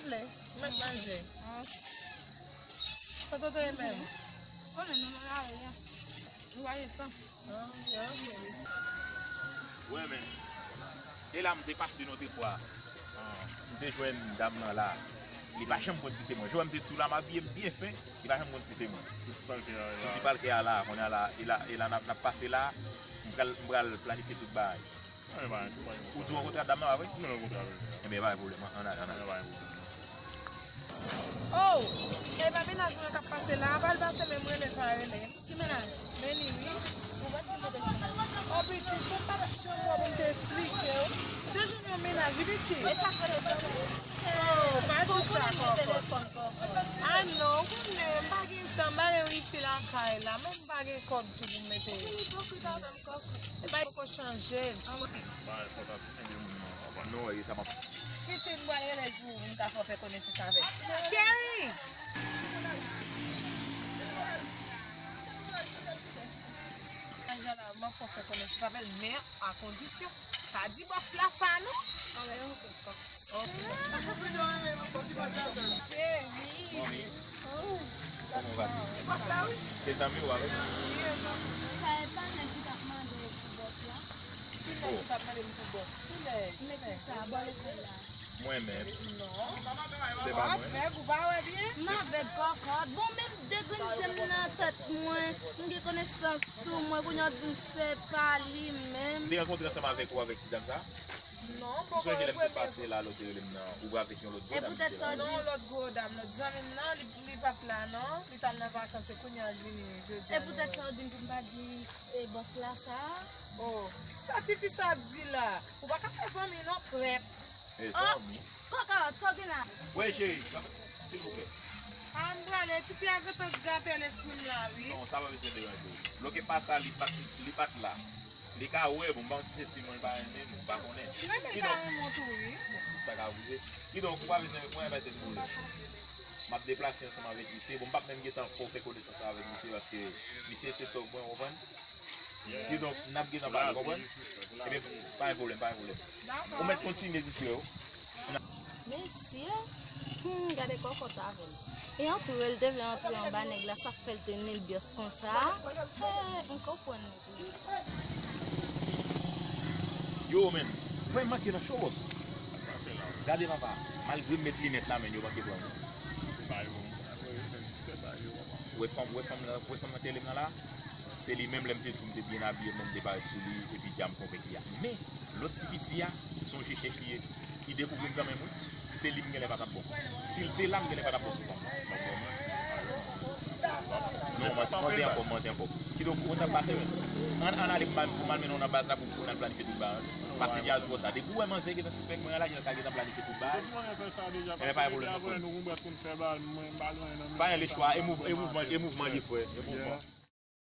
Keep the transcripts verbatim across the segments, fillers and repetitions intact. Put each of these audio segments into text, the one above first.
Vle, mwen manje. Kote w te ye menm? Konnen nou nan lari a. Nou pa gen tan. Ah, ok. Wè, men. E la, m te pase yon lòt fwa. Ah, m te jwenn dam nan la. Li pa janm konn si se mwen. Jodi m te di w la, m abiye m byen fen. Li pa janm konn si se mwen. Sou ti palkè a la. Sou ti palkè a la, kounye a la, e la, e la n ap, n ap pase la. M pral, m pral planifye tout bagay. Ou di w rankontre ak dam nan, pa vre? Mwen rankontre avè l. Ebyen, pa gen pwoblèm, ann ale, ann ale. Oh! E pa mennaj mwen k ap pase la, a pa l pase menm rele l pa rele. Ki mennaj? Meni, wi. Ou pa di mwen de mennaj. Oh, pitit, mwen pa t janm wè pou m te esplike w. Te jwenn yon mennaj, wi, pitit. E sa k rele sa? Oh, pa di sa, kòkòt. Ah non, ou konnen, m pa gen tan, m pa gen wifi lakay la, menm m pa gen kòb tou pou m mete. Ou ipokrit avè m, kòkòt. E pa poko chanje. Bagay fòt ap enbe moun nan, papa. Non, e sa pa. Pitit, m pral rele l pou ou, m ka fè w fè konesans avè l. Cheri! Jan la, m ap fè w fè konesans avè l, men a kondisyon, pa di bòs la sa, non. Cheri! Kòman w va di? Se zanmi w avè l? Sa e pa nèg ki t ap mande pou bòs la? Ki nèg ki t ap mande m pou bòs? Ki nèg? Mesye sa, bò lekòl la. Mwen menm? Non. Se pa mwen? Ou avèg, ou pa wè byen? M avèg, kòkòt. Bon, menm de grenn zen nan tèt mwen, m gen konesans sou mwen, kounye a w di m se pa li menm. M te rankontre ansanm avèk ou avèk ti dam sa? Non, m poko wè l premye fwa. M sonje lè m te pase la, lè w te rele m nan, ou avèk yon lòt gwo dam ki te la. E poutèt sa w di? Non, lòt gwo dam, lòt zanmi m nan, li, li pa t la non. Li t al nan vakans, e kounye a l vini jodi a. E poutèt sa w di m pou m pa di, e, bòs la sa? Oh, sa tifi sa ap di la? Ou pa ka fè zanmi non, trèt. E zanmi? Kòkòt, sa w gen la? Wi, cheri, silvouplè. A, m prale, tifi a gentan gate lespri m la, wi. Non, sa pa bezwen deranje w. Bloke pa sa, li pa t, li pa t la. Li ka wè, bon, m pa konn si se stil mwen, li pa renmen m, m pa konnen. Li renmen, li ka renmen w tou, wi. Kidonk, sa ka rive. Kidonk, ou pa bezwen, mwen bay tèt mwen lè. M ap deplase ansanm avèk misye. Bon, m p ap menm gentan fè w fè konesans avèk misye, paske misye se tòg mwen, w konprann? Kidonk, n ap gentan pale, w konprann? Ebyen, pa gen pwoblèm, pa gen pwoblèm. Ou mèt kontinye di frè w. Mesye, hmm, gade kòkòt avè l. E antre, l te vle antre anba nèg la, sa k fè l te nèvyès konsa? Hey, m konprann li. Yo, men, mwen manke nan show, bòs. Gade papa, malgre m met linèt la, men yo manke pran mwen. Ou wè fanm, ou wè fanm nan, ou wè fanm nan te rele m nan la? Se li menm, lè m te di w m te byen abiye, men m te parèt sou li, epi dja m konvenki a. Men, lòt ti piti a, se yon je chèch li ye. Li dekouvri m kanmenm, wi. Si se li, m genlè pa t ap bon. Si l te la, m genlè pa t ap bon pou fanm nan. Non, manzè, manzè anfòm, manzè anfòm. Kidonk, ou konn sa k pase, men. Ann, ann ale pou m al, pou m al mennen w nan baz la, pou, pou n al planifye tout bagay. Paske deja l twò ta. Depi w wè manzè gentan sispèk mwen an la, gentan, gentan planifye tout bagay. Genlè pa gen pwoblèm, non, frè m. Pa gen lechwa, e mouv-, e mouvman, e mouvman li, frè, e mouvman.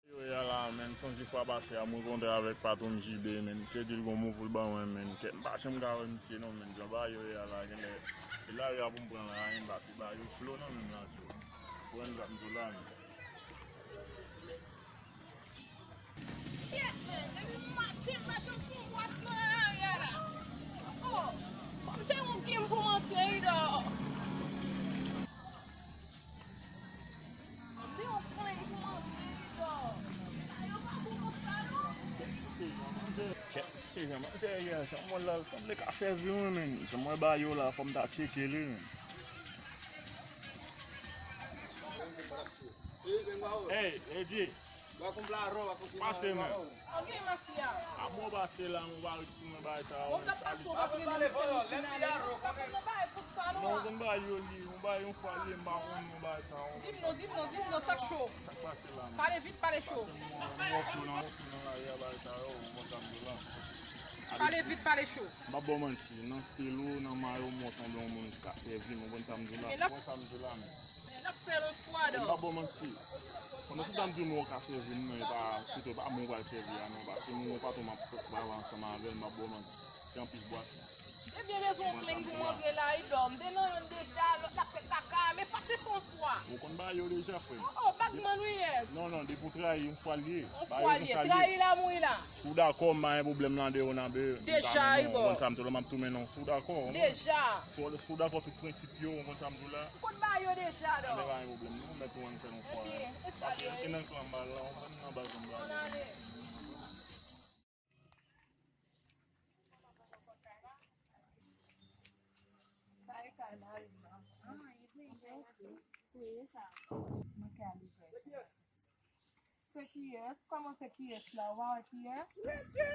Yo ye a la, men, sonje fwa pase a, m rankontre avèk patwon m J B, men, misye di l gon mouv pou l ban mwen, men, kè m pa janm ka wè misye non, men, jan bagay yo ye a la, genlè, e lari a pou m pran la, men, paske bagay yo flo non, men, la, tchou. Ou konprann sa m di w la, men. Shit, men, depi maten m pa janm fè yon bwòs nan lari a la. Oh, kòm se yon game pou m antre, wi, dò. Kèt, se jan manzè ye a, jan mwen la, l sanble ka sèvi mwen, men. Jan mwen ba yo la, fò m ta tcheke li, men. Ey, Eddy. Pase, men. Ok, mafya. Ap mwen pase la, mwen pa ret sou mwen bagay sa. Bon, m t ap pase yon bagay pou sa, non. Non, ou konn bagay yo li, yon bagay yon fwa li, m pa konn yon bagay sa. Di m non, di m non, di m non, sa k cho? Sa k pase la, men? Pale vit, pale cho. Pase mwen, mwen fou nan, mwen fou nan lari a, bagay sa yo, ou konn sa m di la. Pale vit, pale cho. M pa ba w manti, nan stil ou, nan mayo, mwen sanble yon moun ki ka sèvi m, ou konn sa m di la. Ou konn sa m di la, men. N ap fè lòt fwa, dò. M pa ba w manti. Pandan se tan m di w mwen w ka sèvi m nan, e pa, se te pa mwen w pral sèvi a non, paske mwen, mwen patwon m ap travay ansanm avè l, m pa ba w manti. Gen anpil bwòs. Ebyen, Yon plenn pou m antre la, idòm. M te nan yonn deja, lòt la fè kaka, men efase san fwa. Ou konn bagay yo deja, frè m. Oh, oh, bagman, wi, yes. Non, non, depi w trayi, yon fwa l ye. Yon fwa l ye. Trayi la, mouri la. Si w dakò, m pa gen pwoblèm nan de yo nan be. Deja, Ibò. Ou konn sa m tou la, m ap tounen non. Si w dakò. Deja. Si w, si w dakò tout prensip yo, ou konn sa m tou la. M konn bagay yo deja, non. Anben, pa gen pwoblèm, non. Mèt ou ann fè yon fwa. Ebyen, e sa l ye. E nan klan m ba l la, ou konn nan baz m ba l. Ann ale. Sa e kay mari m nan. Ah, e vre, e vre. Wi, e sa. Mwen ka li vre. Se kiyès? Kòman se kiyès la? Ou pa wè kiyès? Rete!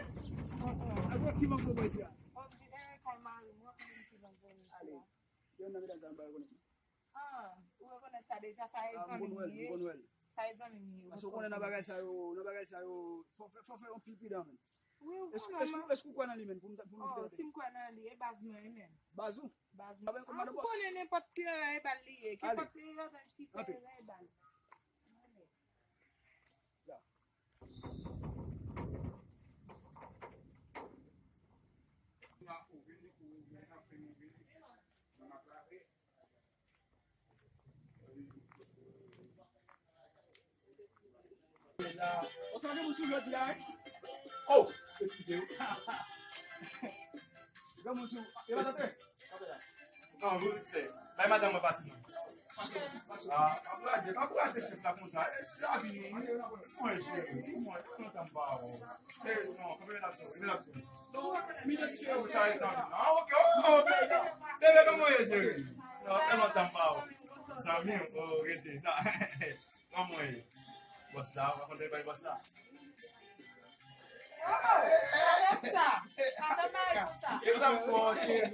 Avan ki mango boy sa? Obje dèyè kay mari m, mwen konnen ki mango boy sa. Ale. Yon nan medam sa m pa rekonèt. Ah, ou rekonèt sa deja, sa e zanmi m ye. Sa e zanmi m ye. Paske ou konnen nan bagay sa yo, nan bagay sa yo, fò, fò, fò fè yon pil pridan, men. Wi, ou konnen. Èske, èske ou kwè nan li, men, pou m ta, pou m ta... Oh, si m kwè nan li, e baz mwen, e men. Baz ou? Baz mwen. Ah, ou konnen nenpòt ti erè e bal li ye. Kenpòt erè ki fè erè e bal. Ale. Ou sa gen moun sou jodi a, wi? Oh, eskize wi. Gen moun sou, e pa tante? Kanpe la. Non, vou se. Bay madanm mwen pase non. Ah, ankouraje, ankouraje chèf la konsa. E, lavi nou, mwen, mwen, mwen, mwen, lontan m pa wè w. E, non, kanpe la, kanpe la. Non, mi mesye yo, sa e zanmi. Ah, ok, oh, oh, bebe, bebe, kòman w ye, cheri? Non, fè lontan m pa wè w. Zanmi, oh, rete, sa. Kòman w ye? Bòs la, w pa kontan bay bòs la? Arèt sa. Atann, arèt sa. E sa m wè, cheri.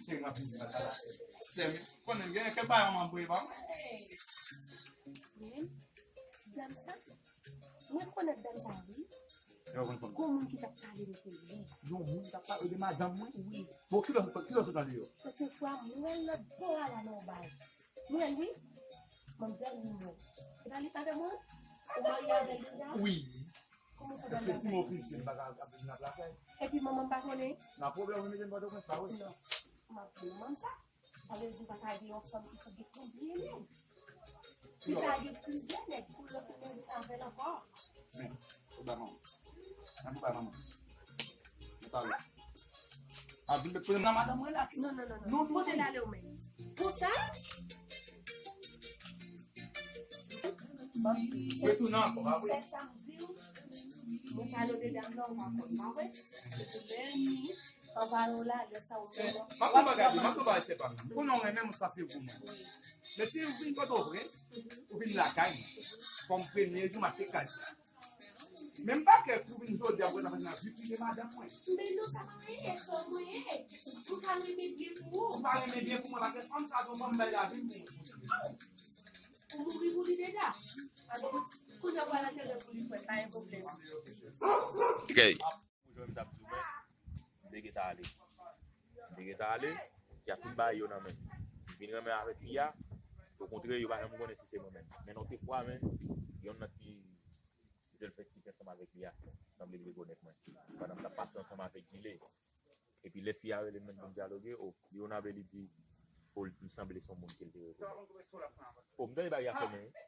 Cheri, m ap vini, m ap vini. Sè m, konnen gen kèk bagay manman voye ba m. Men, dam sa, mwen rekonèt dam sa, wi. Yo konn konn. Gon moun ki t ap pale de li. Yon moun t ap pale de madanm mwen? Wi. Bon, kilè, kilè w sot nan deyò? Lòt fwa, mwen lòt bò a la nan yon bal. Mwen, wi. Manzèl Nino. Se pa li madanm mwen? Ou marye avè l deja? Wi. Kòman pou dam sa? Eske si m ofisye, m pa ka ap vin nan plas la? Epi manman m pa konnen? Nan pwoblèm, ou mete m Pòtoprens, pa vre? Non. M ap di manman m sa. Sa vle di pa ka gen yon fanm ki sot gen konbyen nèg? Ki sa gen plizyè nèg pou l, pou l avè l ankò? Men, ou ba manman. Nan pou ba manman. Nou pale. A vin met pran nan madanm mwen la. Non, non, non, non. Non, non, kote l ale ou menm? Pou sa? Retounen ankò, pa vre? Fè sa m di w. Mwen pale de dam nan, ou pa konn, pa vre? Se pou lè ni anvaye w la, lè sa ou menm. M ap pran bagay, m ap pran bagay, se pa m. Konnen w renmen m, sa se gou mwen. Men si ou vin Pòtoprens, ou vin lakay mwen. Kòm premye jou, m ap te kay sa. Men m pa kè pou vin jodi a pou sa fè nan vi prive madanm mwen. Men non, sa pa anyen, e sè w mwen ye. Ou ka renmen byen pou ou. Ou pa renmen byen pou mwen, paske fanm sa se yon fanm bay lavi m pou mwen. Ou mouri pou li deja. Kounye a w pral antere pou li, frè, pa gen pwoblèm. Ok. Ou jwenn m t ap di w, men, m te gentan ale. M te gentan ale, fi a fin bay yo nan men m. M vin renmen avèk fi a, okontrè, yo pa janm konnen si se mwen menm. Men nan te fwa, men, yonn nan ti, ti jèn fèt ki te ansanm avèk li a, sanble li rekonèt mwen. Pandan m t ap pase ansanm avèk Gile. Epi lè fi a rele m menm pou n dyaloge, o, li yon ap li di, o, m sanble se yon moun ke l te rekonèt. O, m tande bagay a fèmen, wi.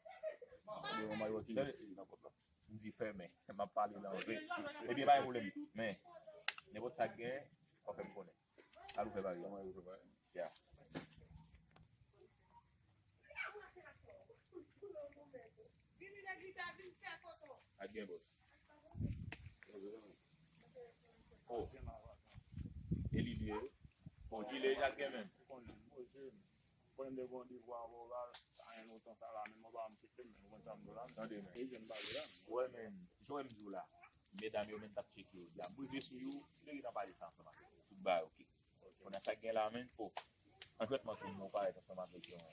Li yon mayo ki nan pòt la. M di fèmen, m ap pale la anglè. Ebyen, pa gen pwoblèm. Men, nenpòt sa k genyen, w ap fè m konnen. Al ouvè bagay yo. Ya. Ak gen bòs. Oh. E li li ye. Bon, ki lè ak gen menm. Konnen m te gen yon devwa avè w la, sa gen lontan sa la, men mwen pa m kite m, ou konn sa m di w la. Tande, men. E jèn bagay la. Wè, men, jan w wè m di w la, medam yo menm t ap tcheke yo. Ya, m rive sou yo, m te gentan pale sa ansanm avèk yo. Tout bagay oke. Kounye a sa k gen la, men, o, an trètman tou, mwen parèt ansanm avèk yon,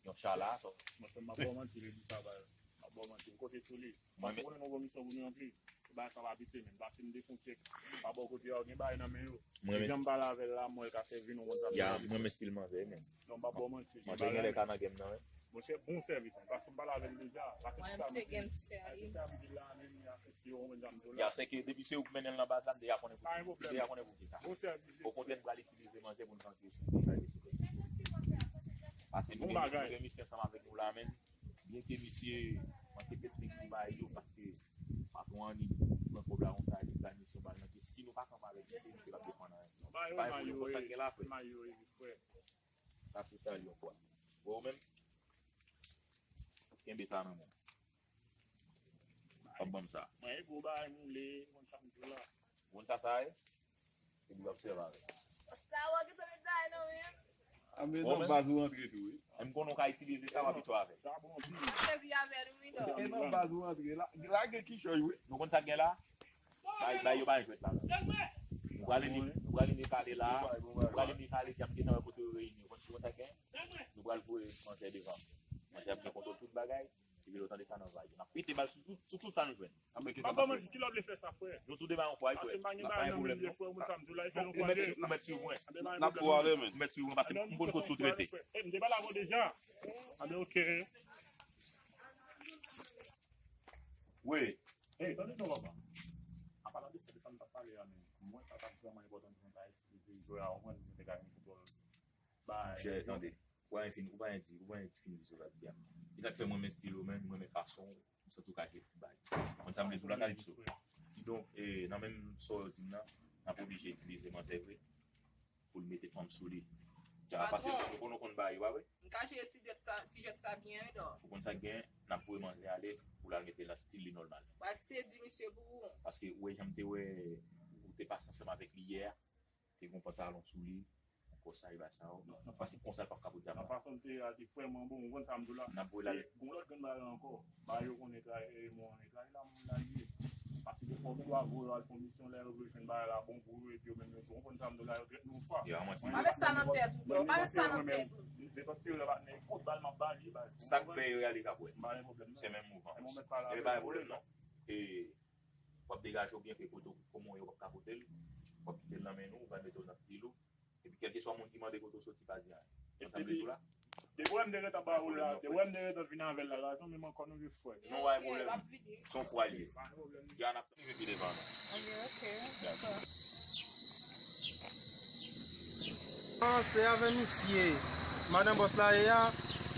yon chala, so. Mwen, m ap ba w manti, li di sa, ba, m ap ba w manti, m kote sou li. Mwen, mwen konnen nou gon misyon pou nou ranpli. Bagay sa pa piti, men. Paske m te fon tchèk. Pa bò kote a, gen bagay nan men yo. Mwen, men, jan m pale avè l la, mwen, l ka sèvi nou konn sa. Ya, mwen, men stil manzè, men. Non, m pa ba w manti. Manzè gen lè ka nan game nan, men. Monchè, bon sèvis, hein, paske m pale avè l deja. Mwen menm se gangster li. Ya, se ke depi se ou k mennen l nan baz la, m deja konnen pou ki. M deja konnen pou ki sa. Bon sèvis. Okontrè, m pral itilize manzè pou n rantre sou bagay de sou. Paske nou gen, nou gen misye ansanm avèk nou la, menm. Byenke misye manke pèt nèg pou bay yo, paske patwon an li pran kòb la konsa, li bay misye yon bal nan pye. Si nou pa kanpe avèk misye, misye p ap defann anyen. Bay yo, bay yo, fò sa gen la, frè. Bay yo, frè. Sa se sa, yon bwa. Bon, ou menm? Kenbe sa nan men w. W ap ban m sa. Mwen, e gwo bagay moule, konn sa m di w la. Konn sa sa ye? Epi w ap sèvi avè l. Sa w gentan met bagay nan men m. A, men nan baz ou rantre tou, wi. M konnen w ka itilize sa, w abitye avè l. Sa bon anpil. M ap sèvi avè l, wi, non. E nan baz ou rantre. La, la gen kichòy, wi. Nou konn sa k gen la? Bay, bay yo bay jwèt la. Nou prale li, nou prale li kale la. Nou prale li kale, djab gentan wè kote yo reyini. Ou konn, ou konn sa k gen? Nou pral voye manzè devan. Manzè ap gen kontwòl tout bagay. Epi lè w tande sa nan vay. N ap pete bal sou tout, sou tout sa nou jwenn. M ap ba w manti, kilè w vle fè sa, frè? Nou tou de bay yon fwa, wi, frè. Paske m pa gen bagay nan men m, frè, ou konn sa m di w la, e fè yon fwa de. Ou mèt swiv mwen. N ap pran ale, men. Ou mèt swiv mwen, paske m konn kote tout rete. E, m te pale avè w deja. A, ben, oke. Wi. Ey, tande non, papa. An palan de sa, de sa m t ap pale a, men mwen, sa t ap vrèman enpòtan pou mwen ta eksplike jwè a, ou konprann, pou mwen te ka gen kontwòl bagay yo. Monchè, tande. Ou pa gen fin, ou pa gen di, ou pa gen fin di sa w ap di a. E sa k fè mwen renmen stil ou, men mwen renmen fason w, m santi w ka jwe tout bagay. Konn sa m vle di w la, Calypso. Kidonk, e, nan menm sa w di m nan, n ap oblije itilize manzè vre. Pou l mete fanm sou li. Dja, paske ou konnen w konn bagay yo, pa vre? M ka jere ti jwèt sa, ti jwèt sa byen, wi, dò. Ou konn sa k gen, n ap voye manzè ale pou l al mete l nan stil li nòmal. W al sedui misye pou ou. Paske ou wè jan m te wè ou te pase ansanm avèk li yè a, te gen yon pantalon sou li, yon kòsay ba sa yo. Paske konsa l p ap ka pote zam nan. Nan fason l te ye a, li vrèman bon, ou konn sa m di w la. N ap voye l ale. E, gon lòt grenn bagay ankò. Bagay yo konnen kay, e, mwen, e, kay la, moun la ye. Paske fò w gen dwa voye yo al fè yon misyon, lè yo vle jwenn bagay la bon pou yo, epi yo menm yo tou. Ou konn sa m di w la, yo trèt nou fa. Yo, a manti. Pa met sa nan tèt ou, bro. Pa met sa nan tèt ou. Nenpòt ki lè patnè, kot bal m ap ba li, bal. Sa k fè yo rale k ap wè. M pa gen pwoblèm, non. Se menm mouvman. E mwen mèt pale avè l. E pa gen pwoblèm, non. E w ap degaje w byen ke kote w, kòman w ye, w p ap ka pote l. W ap kite l nan men nou, ou pral mete w nan stil ou. Epi kèlkeswa moun ki mande kote w soti, pa di anyen. Konn sa m vle di w la? Depi w wè m te gentan ba ou la, depi w wè m te gentan vin avè l la, la, zanmi m ankò nou vin fwè. Non, pa gen pwoblèm. Se yon fwa l ye. Pa gen pwoblèm. Dja n ap rive pi devan nou. Ok, ok, dakò. Panse avè misye. Madan bòs la ye a,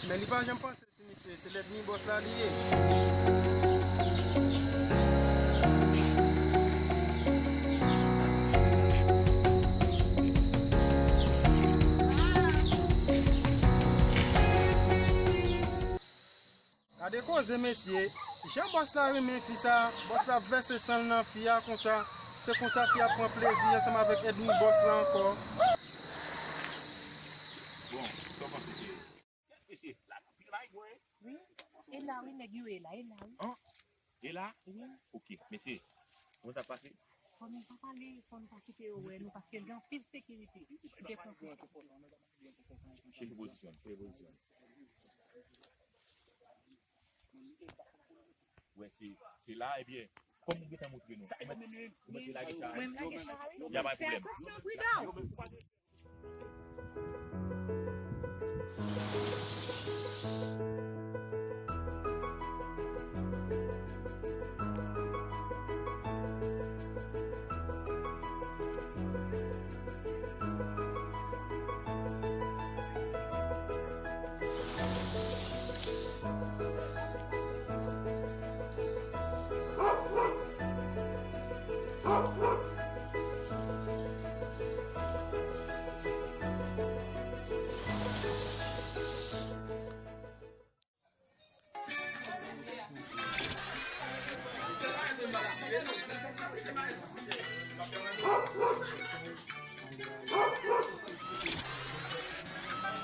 men li pa janm panse. Si misye se lènmi bòs la li ye. Gade koze, mesye. Jan bòs la renmen fi sa, bòs la ap vèse san l nan fi a konsa. Se konsa fi a ap pran plezi ansanm avèk ènmi bòs la ankò. Bon, sa w panse, cheri? Mesye, la gen anpil bagay bwè. Wi. E la wi, nèg yo e la, e la wi. An? E la? Wi. Ok, mesye. Bon, sa k pase? Fò nou pa pale, fò nou pa kite yo wè nou, paske gen anpil sekirite. Gen konfizyon. Cheri, pozisyon, cheri, pozisyon. Wè, se, se la, ebyen, kòm ou gentan montre nou. Ou mèt, ou mèt lage sa. Mwen lage sa, wi. Y a pa de pwoblèm. Fè atansyon, pridan.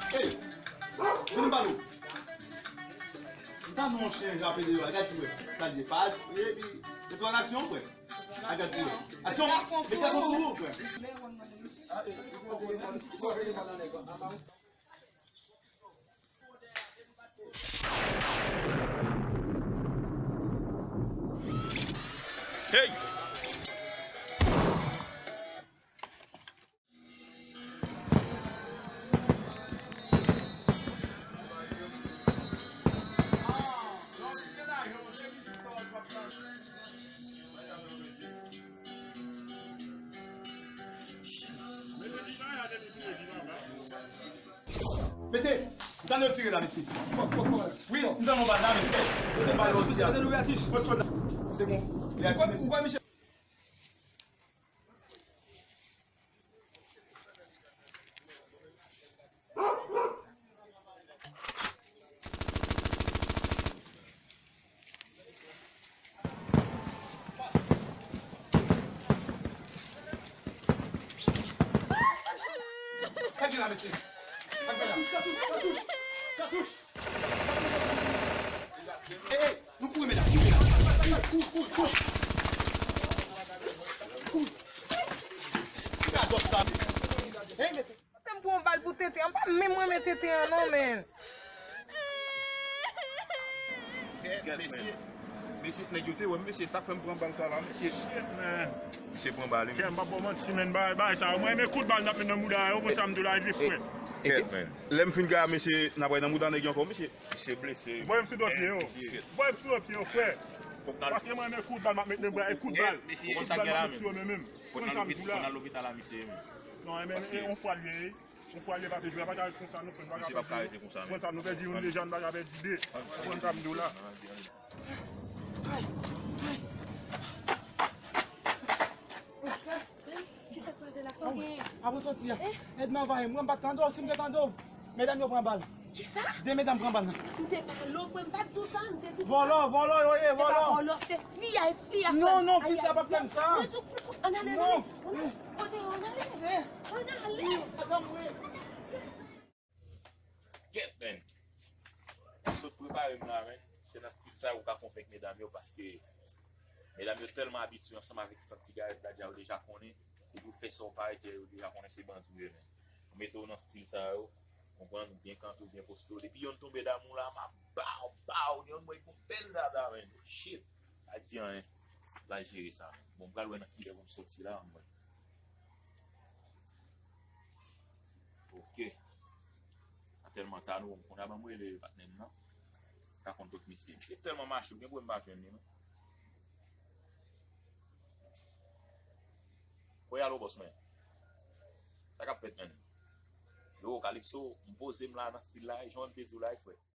Hey, vin ba nou. M ta non chen jape de yo, gad pou wè. Sa l ye, pa epi, epi an aksyon, frè. A gad pou wè. Aksyon, met gason sou ou, frè. Hey! Mesye, m tande yo tire la, mesye. Wi, m tande yon bal la, mesye. Kote bal la osi a? Se bon. Li a tire, mesye. Sa gen la, mesye? Sa gen la? Katouch, katouch, katouch, katouch. Ey, ey, nou kouri, medam. Kouri, kouri, kouri. Kouri. Ki radòt sa, mesye? Ey, mesye. Te m pran yon bal pou tenten an, m pa menm renmen tenten an non, men. Mesye, mesye, nèg yo te wè m, mesye, sa k fè m pran bal sa la, mesye. Shit, man. Mesye pran bal, wi. Kè m pa ba w manti, men, bay, bay sa. Mwen, men kout bal n ap met nan mouda yo, konn sa m di w la, li frèt. Kèt, man. Lè m fin gade, mesye, n ap nan mouda nèg yo ankò, mesye. Mesye blese. Voye m sou do pye yo. Shit. Voye m sou do pye yo, frè. Paske mwen, men kout bal m ap met nan bra, e kout bal. Mesye, kout bal m ap met sou yo, men menm. Fòk n al lopital la, mesye, wi. Non, men, men, yon fwa l ye, yon fwa l ye pase, jwè pa ka ret konsa, non, frè, nou pa ka pèdi. Konsa, nou pèdi youn deja, nou pa ka pèdi de. Konn sa m di w la. Kisa k pase la, sa w genyen? Apre soti a, èd m anvayi m, mwen m pa t tande w, si m te tande w. Medam yo pran bal. Kisa? De medam pran bal nan. M te pale w, frè, m pa t di w sa, m te di w sa. Vòlò, vòlò yo ye, vòlò. Se pa vòlò, se fi a, e fi a fè l. Non, non, fi sa pa t fè m sa. Mwen di w, ann ale, ann ale. Kote yo, ann ale. Ann ale. Kèt, men. M sot prepare m la, men. Se nan stil sa ou ka konvenk medam yo, paske medam yo tèlman abitye ansanm avèk sant sigarèt la, deja yo deja konnen. Depi w fè sa w parèt, yo deja konnen se bandi w ye, men. Ou mete w nan stil sa yo, konprann, ou byen kanpe, ou byen poste w. Depi yonn tonbe damou la, m ap ba w, ba w, yonn mwen gon bèl dada, men. Shit. Pa di anyen. L al jere sa. Bon, m pral wè nan kilè pou m soti la, mwen. Ok. A tèlman ta nou, m konn a ban m rele patnè m nan. Ta konn tout misye. Misye tèlman mache, ou gen pou m pa jwenn li, non. Kote y alo, bòs mwen? Sa k ap fèt, menn? Yo, Calypso, m poze m la nan stil la, e jan w te di w la, e frè.